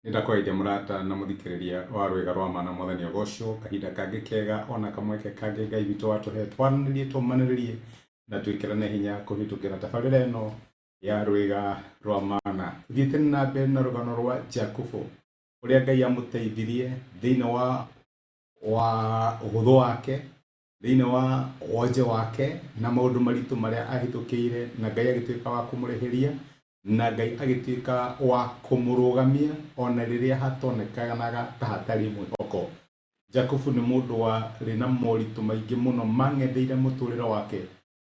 Nĩndakũgeithia mũrata na mũthikĩrĩria wa rwĩga rwa ma na mwathani agocwo kahinda kangĩ kega ona kamweke kangĩ Ngai witũ watũhe twaranĩrie tũmanĩrĩrie na twĩkĩrane hinya kũhĩtũkĩra tabarĩra ĩno ya rwĩga rwa mana. Tũthiĩte na mbere na rũgano rwa Jakubu ũrĩa Ngai amũteithirie thĩinĩ wa ũhũthũ wake, thĩinĩ wa wonje wake na maũndũ maritũ marĩa ahĩtũkĩire, na Ngai agĩtuĩka wa kũmũrĩhĩria, na Ngai agĩtuĩka wa kũmũrũgamia ona rĩrĩa hatonekanaga ta hatarĩ mwĩhoko. Jakubu nĩ mũndũ warĩ na moritũ maingĩ mũno mang'etheire mũtũrĩre wake,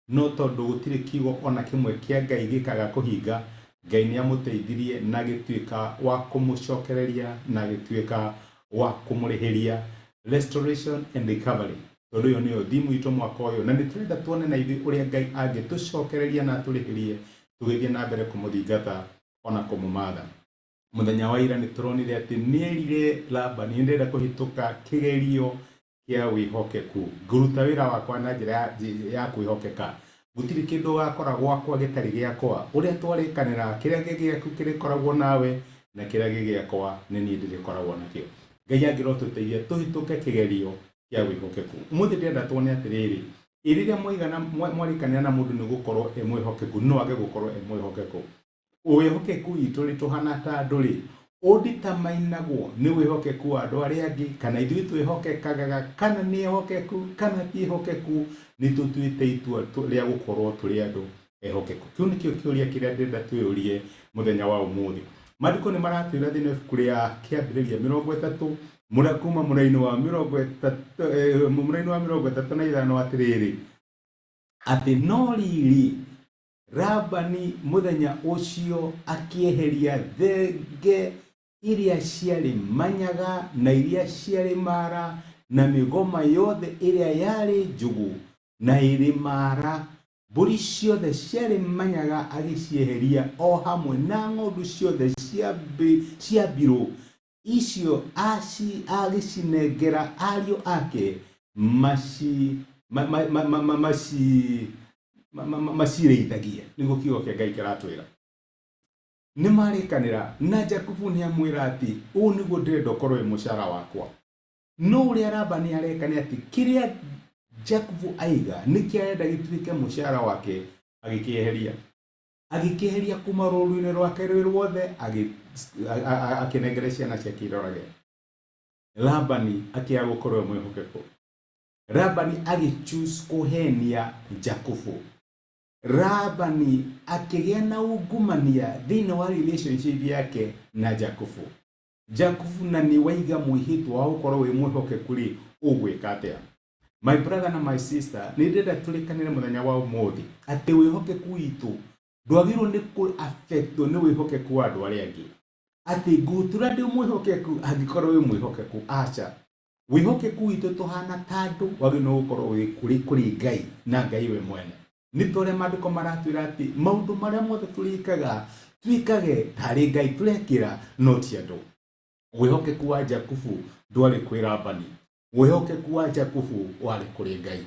no tondũ gũtirĩ kiugo ona kĩmwe kĩa Ngai gĩkaga kũhinga, Ngai nĩ amũteithirie na agĩtuĩka wa kũmũcokereria na agĩtuĩka wa kũmũrĩhĩria. Restoration and recovery. Tondũ ĩyo nĩyo thimu itũ mwaka ũyũ, na nĩ tũrenda tuone na ithuĩ ũrĩa Ngai angĩtũcokereria na atũrĩhĩrie tũgĩthiĩ na mbere kũmũthingata ona kũmũmatha. Mũthenya wa ira nĩ tũronire atĩ nĩerire Labani, nĩ ndĩrenda kũhĩtũka kĩgerio kĩa wĩhokeku, ngũruta wĩra wakwa na njĩra ya kwĩhokeka, gũtirĩ kĩndũ ũgakora gwakwa gĩtarĩ gĩakwa, ũrĩa twarĩkanĩra, kĩrĩa gĩ gĩaku kĩrĩkoragwo nawe na kĩrĩa gĩ gĩakwa nĩ niĩ ndĩrĩkoragwo nakĩo. Ngai angĩrotũteithia tũhĩtũke kĩgerio kĩa wĩhokeku. Ũmũthĩ ndĩrenda tuone atĩrĩrĩ, ĩ rĩrĩa mwaigana mwarĩkanĩra na mũndũ nĩ gũkorwo e mwĩhokeku, no age gũkorwo e mwĩhokeku. Wĩhokeku witũ rĩ tũhana ta andũ rĩ, ũnditamainagwo nĩ wĩhokeku wa andũ arĩa angĩ, kana ithuĩ twĩhokekaga, kana nĩ ehokeku, kana ti ehokeku, nĩ tũtuĩte itua rĩa gũkorwo tũrĩ andũ ehokeku. Kĩu nĩkĩo kĩũria kĩrĩa ndĩrenda twĩyũrie mũthenya wa ũmũthĩ. Maandĩko nĩ maratwĩra thĩinĩ wa ibuku rĩa Kĩambĩrĩria 30, mũra kuma mũraini wa 30, mũraini wa 35 atĩrĩrĩ, atĩ no riri Labani mũthenya ũcio akĩeheria thenge iria ciarĩ manyaga na iria ciarĩ maara na mĩgoma yothe ĩrĩa yarĩ njũgũ na ĩrĩ maara, mbũri ciothe ciarĩ manyaga agĩcieheria o hamwe na ng'ondu ciothe cia mbirũ, icio agĩcinengera ariũ ake macirĩithagie. Nĩguo kiugo kĩa Ngai kĩratwĩra. Nĩ marĩkanĩra na Jakubu nĩ amwĩra atĩ ũũ nĩguo ndĩrenda ũkorwo wĩ mũcara wakwa. No ũrĩa Labani areka nĩ atĩ kĩrĩa Jakubu aiga nĩkĩo arenda gĩtuĩke mũcara wake, agĩkĩeheria. Agĩkĩeheria kuma rũũru-inĩ rwake rwĩ ruothe, akĩnengere ciana ciake irorage. Labani akĩaga gũkorwo e mwĩhokeku. Labani agĩ-choose kũhenia Jakubu. Labani akĩgĩa na ungumania thĩinĩ wa relationship yake na Jakubu. Jakubu na nĩ waiga mwĩhĩtwa wa gũkorwo wĩ mwĩhokeku rĩ, ũgwĩka atĩa? My brother na my sister, nĩ ndĩrenda tũrĩkanĩre mũthenya wa ũmũthĩ atĩ wĩhokeku witũ ndwagĩrĩirwo nĩ kũ affectwo nĩ wĩhokeku wa andũ arĩa angĩ. Atĩ ngũtũra ndĩ mwĩhokeku angĩkorwo wĩ mwĩhokeku, aca. Wĩhokeku witũ tũhana ta andũ wagĩrĩirwo nĩ gũkorwo wĩ kũrĩ Ngai na Ngai we mwene. Nĩ ta ũrĩa maandĩko maratwĩra atĩ maũndũ marĩa mothe tũrĩkaga twĩkage tarĩ Ngai tũrekĩra no ti andũ. Wĩhokeku wa Jakubu ndwarĩ kwĩ Labani, wĩhokeku wa Jakubu warĩ kũrĩ Ngai.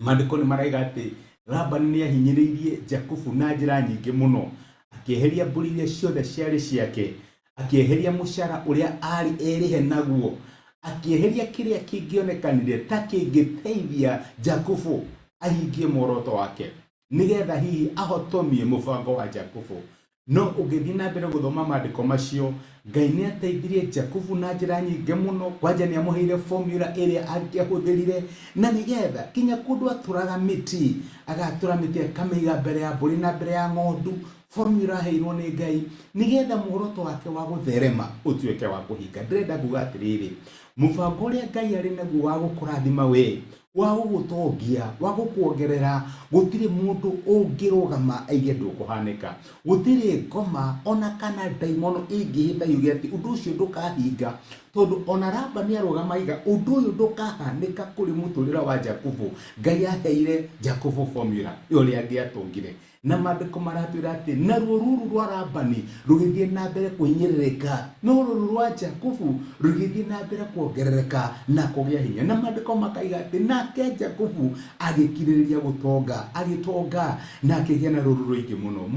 Maandĩko nĩ maraiga atĩ Labani nĩ ahinyĩrĩirie Jakubu na njĩra nyingĩ mũno, akĩeheria mbũri iria ciothe ciarĩ ciake, akĩeheria mũcara ũrĩa arĩ erĩhe naguo, akĩeheria kĩrĩa kĩngĩonekanire ta kĩngĩteithia Jakubu ahingie muoroto wake, nĩgetha hihi ahotomie mũbango wa Jakubu. No ũngĩthiĩ na mbere gũthoma maandĩko macio, Ngai nĩ ateithirie Jakubu na njĩra nyingĩ mũno. Kwanja nĩ amũheire formula ĩrĩa angĩahũthĩrire na nĩgetha kinya kũndũ atũraga mĩtĩ, agatũra mĩtĩ akamĩiga mbere ya mbũri na mbere ya ng'ondu. Formula aheirwo nĩ Ngai nĩgetha muoroto wake wa gũtherema ũtuĩke wa kũhinga. Ndĩrenda kuga atĩrĩrĩ, mũbango ũrĩa Ngai arĩ naguo wa gũkũrathima we wa gũgũtongia, wa gũkuongerera, gũtirĩ mũndũ ũngĩrũgama aige ndũkũhanĩka. Gũtirĩ ngoma ona kana ndaimono ĩngĩhĩta yuge atĩ ũndũ ũcio ndũkahinga, tondũ ona Labani arũgama aiga ũndũ ũyũ ndũkahanĩka kũrĩ mũtũrĩre wa Jakubu. Ngai aheire Jakubu formula ya ũrĩa angĩatongire. Na maandĩko maratwĩra atĩ naruo rũũru rwa Labani rũgĩthiĩ na mbere kũhinyĩrĩrĩka, no rũũru rwa Jakubu rũgĩthiĩ na mbere kuongerereka na kũgĩa hinya. Na maandĩko makaiga atĩ nake Jakubu agĩkirĩrĩria gũtonga, agĩtonga na akĩgĩa na rũũru rũingĩ mũno.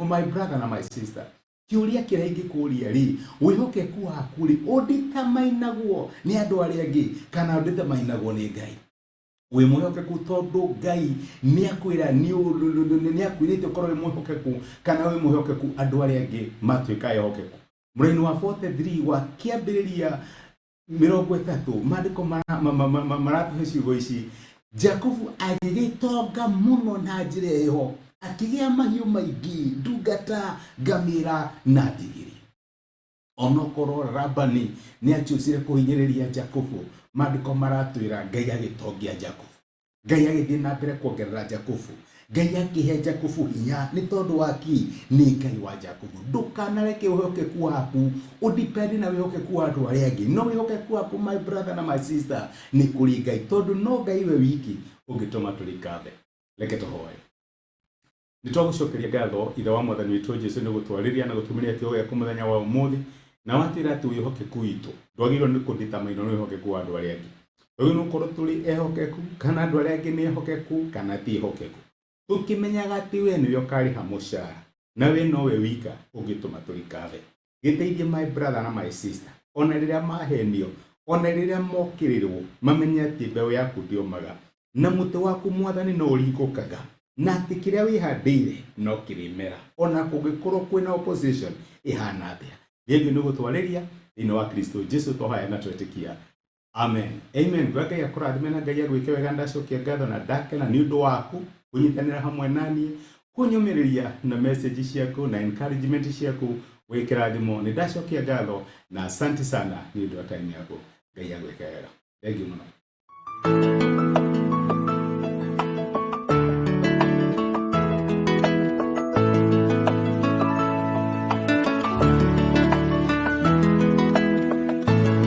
My brother na my sister, Kĩũria kĩrĩa ingĩkũria rĩ, wĩhokeku waku rĩ, ũnditamainagwo nĩ andũ arĩa angĩ kana ũnditamainagwo nĩ Ngai? Wĩ mwĩhokeku tondũ Ngai nĩ akwĩra nĩ akwĩrĩte ũkorwo wĩ mwĩhokeku, kana wĩ mwĩhokeku andũ arĩa angĩ matuĩka ehokeku? Mũraini wa 43 wa kĩambĩrĩria 30, maandĩko maratũhe ciugo ici: Jakubu agĩgĩtonga mũno na njĩra ĩyo, akĩgĩa mahiũ maingĩ, ndungata, ngamĩra na ndigiri. Onokorwo Labani nĩ acucire kũhinyĩrĩria Jakubu, maandĩko maratwĩra Ngai agĩtongia Jakubu. Ngai agĩthiĩ na mbere kuongerera Jakubu. Ngai akĩhe Jakubu hinya nĩ tondũ wa ki nĩ Ngai wa Jakubu. Ndũkanareke wĩhokeku waku ũdepend na wĩhokeku wa andũ arĩa angĩ, no wĩhokeku waku, my brother na my sister, nĩ kũrĩ Ngai, tondũ no Ngai we wiki ũngĩtũma tũrikathe. Reke tũhoe. Nĩ twagũcokeria ngatho, Ithe wa Mwathani witũ Jesu, nĩ gũtwarĩria na gũtumĩria kiugo gĩaku mũthenya wa ũmũthĩ, na watwĩra atĩ wĩhokeku witũ ndwagĩrĩirwo nĩ kũnditamainwo nĩ wĩhokeku wa andũ arĩa angĩ. Twagĩrĩirwo nĩ gũkorwo tũrĩ ehokeku, kana andũ arĩa angĩ nĩ ehokeku kana ti ehokeku, tũkĩmenyaga atĩ we nĩwe ũkarĩha mũcara na we nowe wika ũngĩtũma tũrikathe. Gĩteithie my brother na my sister, ona rĩrĩa mahenio, ona rĩrĩa mokĩrĩrwo, mamenye atĩ mbeũ yaku ndĩũmaga na mũtĩ waku, Mwathani, no ũringũkaga, na atĩ kĩrĩa wĩhandĩire no kĩrĩmera ona kũngĩkorwo kwĩna opposition ĩhana atĩa. Thengiũ nĩ gũtwarĩria thĩinĩ wa Kristo Jesu twahoya na twetĩkia, amen, amen. Ngwa Ngai akũrathime na Ngai agwĩke wega. Ndacokia ngatho na ndakena nĩ ũndũ waku kũnyitanĩra hamwe naniĩ, kũnyũmĩrĩria na message ciaku na encouragement ciaku. Wĩ kĩrathimo. Nĩ ndacokia ngatho na asante sana nĩ ũndũ wa time yaku. Ngai agwĩke wega. Thengiũ mũno.